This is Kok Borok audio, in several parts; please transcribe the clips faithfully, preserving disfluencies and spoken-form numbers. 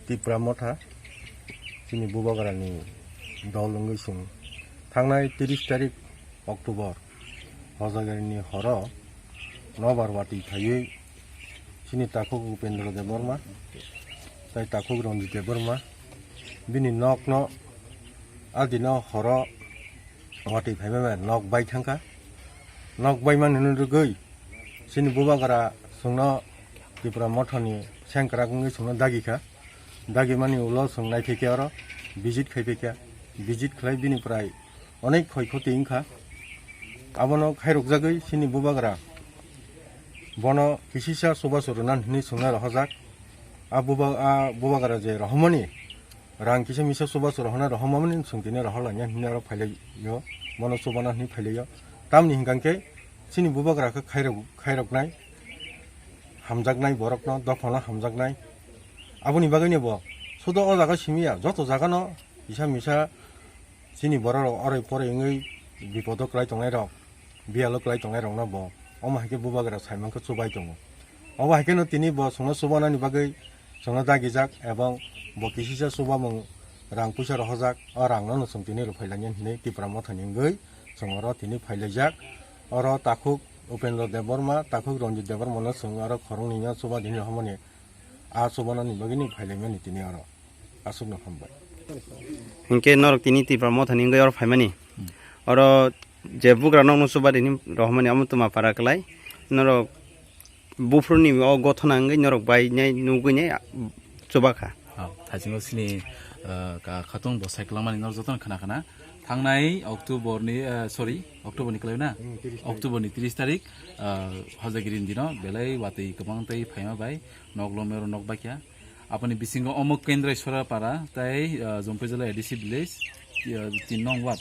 Tipra Motha chini Bubagrani dol wngwi chwng thangnai tris tarik October Hojagarini horo nobar watwi phaiwi chini takhuk Upendra Debbarma tai takhuk Ranjit Debbarma bini nokno adino horo watwi phaimani nok bai thangkha. Nok baimani rwgwi chini Bubagra chwngno Tipra Mothani sengkrak wngwi chwngno dagikha. Dagimani ulo chwng naiphaikha oro, visit khaiphaikha. Visit khlai bini prai onek khoi khoti wngkha. Abono khairokjagwi chini Bubagra bono kisisa chubachu rwna hwnwi chwngno rohorjak. A buba-, a Bubagra je rohormani rang kisa misa chubachu rohorna rohormamani chwng tini rohorlaina hwnwi aro phailaio, bono chubana hwnwi phailaio. Tamni hwnkha khe chini Bubagra khe khairok-, khairoknai, hamjaknai borokno, dophano hamjaknai. Aboni bagwino bo sudo o jaga simi ya, joto jagano kisa misa chini bororok oroi poroi wngwi bipodo kwlai tongnairok, biyalo kwlai tongnairokno bo omo hai khe Bubagra saimankhe chubai tongo. Obo hai kheno tini bo chwngno chubanani bagwi chwngno dagijak ebong bo kisisa chubamung rang puisa rohorjak, o rangno no chwng tini rwphailainani hinwi Tipra Mothani wngwi chwng oro tini phailaijak. Oro takhuk Upendra Debbarma, takhuk Ranjit Debbarmano chwng oro khoroknwino chuba dinwi rohormani, a chubanani bagwino phailaimani tini oro. Aswkno hambai. Hinkhe norok tini Tipra Mothani wngwi oro phaimani. Oro je bugra nokno chuba dinwi rohormani amo twma para kwlai. Norok buphuruni o gothona wngwi norok bai nai nugwi nai chubakha. Ah, thaisingo sini, ah, ka-, khatung bo sai kwlangmani norok jotono khna khna. Thangnai October ni, ah, sorry, October ni kwlai na? Hmm, tris tarik. October ni tris tarik, ah, Hojagiri ni dino belai watwi kwbang tei phaima bai nok lomero nok baikha. Aboni bisingo omo Kendrai Sorapara tei, ah, Jompuijala A D C village, ah, tin nong ward,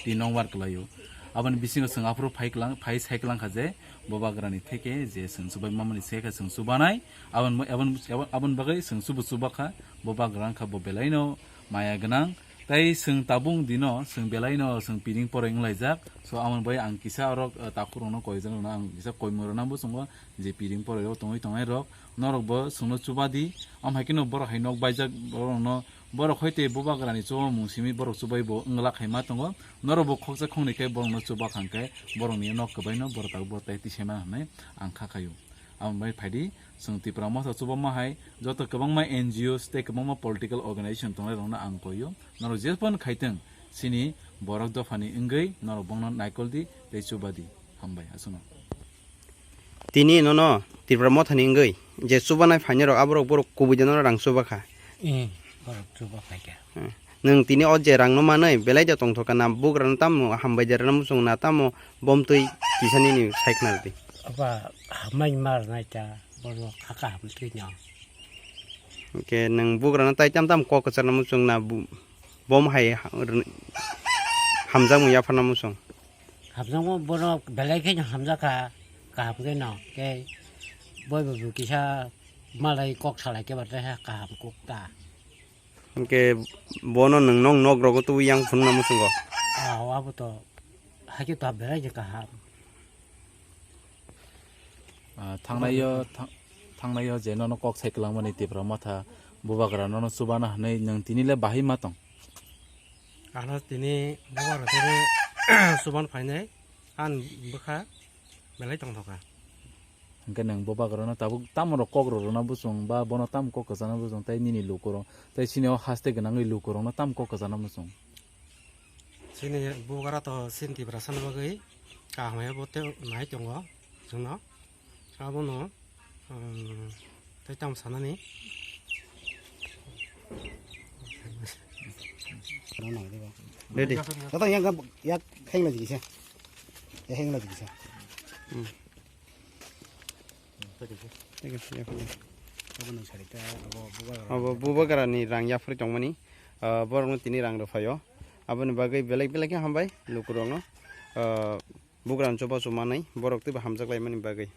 tin nong ward kwlaio. Aboni bisingo chwng aphuru phai kwlang, phai sai kwlangkha je Bubagrani theke je chwng chubai mamani se khe chwng chubanai. Aboni, aboni, aboni bagwi chwng chubu chubakha, Bubagra wngkha bo belaino maya gwnang. Tei chwng tabuk dino chwng belaino chwng piring poroi wnglaijak. So, aboni bagwi ang kisa oro, ah, takhurokno koijakno ang kisa koimorokno bo chwngo je piring poroi o tongwi tongnairok. Norok bo chwngno chuba di, omo hai kheno borok hai nok baijak borokno, borok hoi tei Bubagrani chubamung simi borok chubai bo wngla khaima tongo. Norok bo khoksa khoknwi khe borokno chuba kha hwnkhe borokni nok kwbaino borok tabuk bo tei tisaima hwnwi ang kha khaio. Aboni bagwi phaidi, chwng Tipra Motha chubama hai joto kwbangma N G Os tei kwbangma political organization tongnairokno ang koio. Norok jephano khaitwng, chini borok dophani wngwi norok bono naikol di tei chuba di. Hambai, aswkno. Tini nono Tipra Mothani wngwi je chubanai phainai rok aborok borok kubui de nono rang chubakha. Eh, borok chuba phaikha. Hmm. Nwng tini o je rangno manwi belai de tongthokha na bugrano tamo hambai de rwna muchung na tamo bomtwi kisa nini sai khna rwdi. Aba hambai mar nai ta borok khaka hamtwi no. Hwnkhe nwng bugrano tai tam tam kok kwcharna muchung na bu-, bom hai ha-, rwna-, hamjakmung yapharna muchung. Hamjakma bono belai khe hamjakha, kaham khe no, tei boibo bo kisa malai kok salai khe batai kaham kok ta. Hwnkhe bono nwng nok nok rogo tubui yang phunukna muchungo. Ah, abo to hakhe to belai je kaham. Ah, thangnaio, thang-, thangnaio je nono kok sai kwlangmani Tipra Motha Bubagra nono chubana hwnwi nwng tini le bahai ma tong? Ano tini Bubagra tini chuban phainai, ang bwkha belai tongthokha. Hwnkhe nwng Bubagrano tabuk tamo rok kok rw rwna buchung ba bono tamo kok kwchana buchung tei nini lukurok tei chini o haste gwnangwi lukurokno tamo kok kwchana muchung? Chini Bubagra to chini Tiprasani bagwi kaham khe bo tei nai tongo chwngno. Abono, um, tei tamo sanani. Ready. Datang yang yak hengna jigisa. Ya hengna jigisa. Hmm. Thank you, thank you. Abo Bubagrani rang yaphri tongmani, ah, borokno tini rang rwphaio. Aboni bagwi belai belai khe hambai lukurokno, ah, Bugrani chubachu manwi borok twibo hamjak laimani bagwi.